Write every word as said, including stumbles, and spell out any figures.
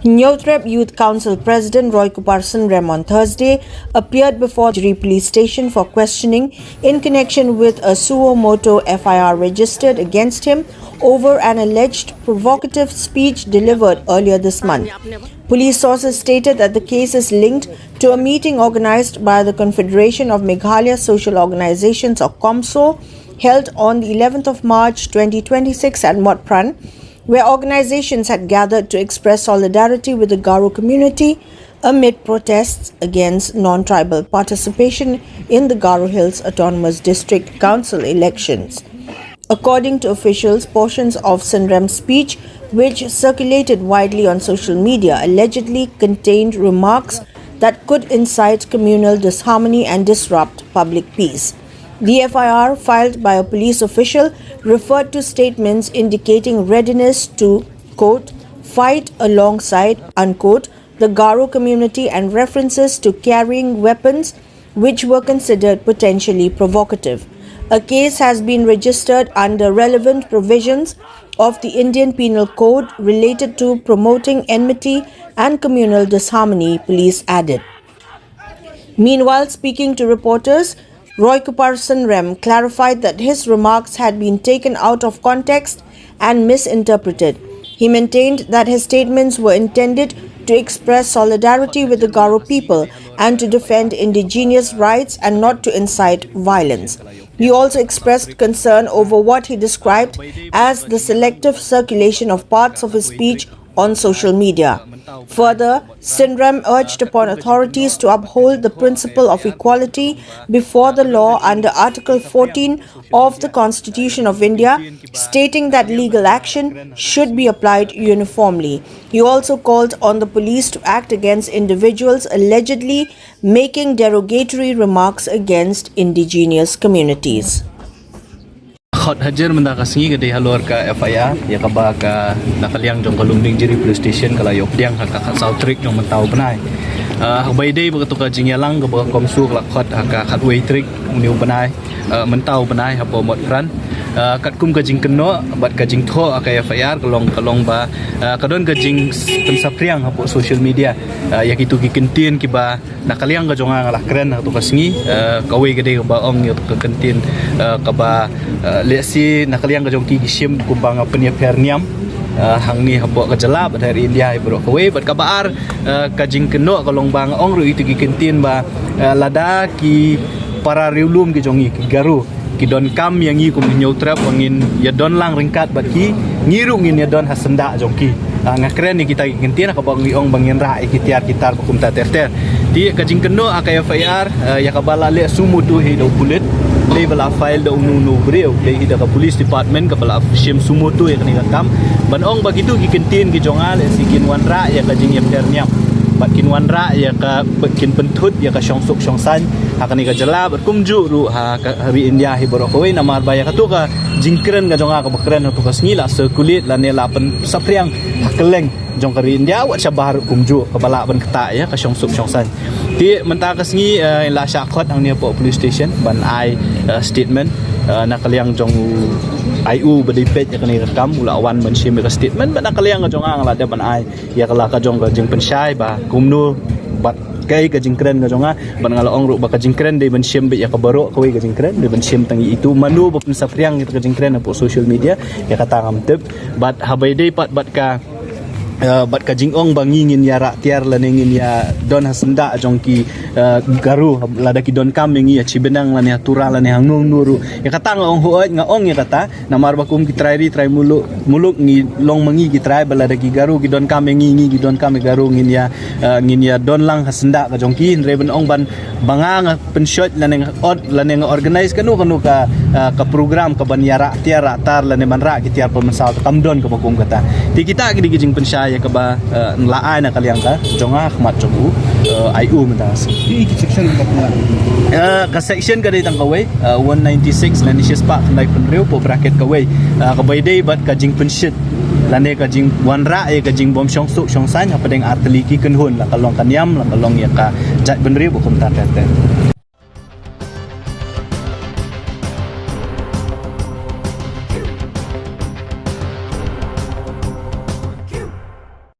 Hynñiewtrep Youth Council President Roy Kupar Synrem on Thursday appeared before Jiri Police Station for questioning in connection with a suo motu F I R registered against him over an alleged provocative speech delivered earlier this month. Police sources stated that the case is linked to a meeting organized by the Confederation of Meghalaya Social Organizations, or COMSO, held on the eleventh of March twenty twenty-six at Motphran, where organizations had gathered to express solidarity with the Garo community amid protests against non-tribal participation in the Garo Hills Autonomous District Council elections. According to officials, portions of Synrem's speech, which circulated widely on social media, allegedly contained remarks that could incite communal disharmony and disrupt public peace. The F I R filed by a police official referred to statements indicating readiness to, quote, "fight alongside," unquote, the Garo community and references to carrying weapons, which were considered potentially provocative. A case has been registered under relevant provisions of the Indian Penal Code related to promoting enmity and communal disharmony, police added. Meanwhile, speaking to reporters, Roy Kupar Synrem clarified that his remarks had been taken out of context and misinterpreted. He maintained that his statements were intended to express solidarity with the Garo people and to defend indigenous rights and not to incite violence. He also expressed concern over what he described as the selective circulation of parts of his speech on social media. Further, Synrem urged upon authorities to uphold the principle of equality before the law under Article fourteen of the Constitution of India, stating that legal action should be applied uniformly. He also called on the police to act against individuals allegedly making derogatory remarks against indigenous communities. Khot hajar mynta ka sngi ka dei halor ka F I R ïa kaba ka na ka liang jong ka Lumdiengjri Police Station ka la ïoh pdiang ha ka khatsaw tarik jong mynta u bnai. Ah, haba ïadei bad kato ka jingïalang kaba ka COMSO ka la khot ha ka khatwei tarik une u bnai, ah, mynta u bnai hapoh Motphran. Ah, katkum ka jingkynnoh bad ka jingthoh ha ka F I R ka long, ka long ba, ah, ka don ka jingpynsaphriang hapoh social media, ah, ïa kito ki kyntien kiba na ka liang ka jong nga nga la kren ha kato ka sngi, eh, kawei ka dei kaba ong ïa ka kyntien, eh, kaba, eh, lehse na ka liang ka jong ki ki shim kumba nga pynïapher niam, eh, hangne hapoh ka jylla bad ha ri India hi baroh kawei. Bad kaba ar, eh, ka jingkynnoh ka long ba nga ong ruh ïa kito ki kyntien ba, eh, lada ki para riewlum ki jong ngi ki Garo ki donkam ïa ngi kum ki Hynñiewtrep ba ngin ïa don lang ryngkat bad ki, ngi ruh ngin ïa don ha syndah jong ki. Ah, nga kren ïa kita ki kyntien kaba ngi ong ba ngin rah ïa ki tiar ki tar ba kumta ter ter. Te ka jingkynnoh ha ka F I R, ah, ïa kaba la leh suo motu hi da u pulit, lei ba la file da uno uno u briew, lei hi da ka police department kaba la shim suo motu ïa kane ka kam. Ban ong ba kito ki kyntien ki jong nga lehse kin wanrah ïa ka jingïapher niam bad kin wanrah ïa ka, kin pynthut ïa ka shongsuk shongsaiñ ha kane ka jylla bad kumjuh ruh ha ka ri India hi baroh kawei, namar ba ïa kato ka jingkren ka jong nga kaba kren ha kato ka sngi la circulate lane la pynsaphriang ha kylleng jong ka ri India, wat shabar ruh kumjuh kaba lah ban ktah ïa ka shongsuk shongsaiñ. Te mynta ka sngi, eh, la shah khot hangne hapoh police station ban ai, eh, statement, eh, na ka liang jong u I O ba dei peit ïa kane ka kam, u la wan ban shim ïa ka statement bad na ka liang ka jong nga nga la dep ban ai ïa ka la ka jong ka jingpynshai ba kumno bad kaei ka jingkren ka jong nga, bad nga la ong ruh ba ka jingkren dei ban shim beit ïa ka baroh kawei ka jingkren, dei ban shim tang ïa itu, mano ba pynsaphriang ïa ka jingkren hapoh social media, ïa kata ngam tip. Bad haba ïadei pat bad ka, eh, bad ka jingong ba ngi ngin ïa rah tiar lane ngin ïa don ha syndah jong ki, eh, Garo, lada ki donkam ïa ngi ha Chibinang lane ha Tura lane ha Nongno ruh, ïa kata nga ong hooid, nga ong ïa kata. Namar ba kum ki trai ri trai muluk, muluk ngi long ma ngi ki trai, ba lada ki Garo ki donkam ïa ngi, ngi ki donkam ïa Garo, ngin ïa, eh, ngin ïa don lang ha syndah ka jong ki. Hynrei ban ong ban ba nga nga pynshoi lane nga ot lane nga organize kano kano ka, eh, ka program ka ban ïa rah tiar rah tar lane ban rah ki tiar pynmynsaw, kam don kaba kum kata. Te kita ki dei ki jingpynshai ïa kaba, eh, la ai na ka liang ka jong nga ha khmat jong u, eh, I O mynta. Ki section ka, eh, ka section ka dei tang kawei, eh, one ninety-six lane shispah khyndai phew hynriew hapoh bracket kawei, eh, kaba ïadei bad ka jingpynshit lane ka jingwanrah ïa ka jingbym shongsuk shongsaiñ hapdeng artylli ki kynhun, la ka long ka niam, la ka long ïa ka jaitbynriew ba kumta ter ter.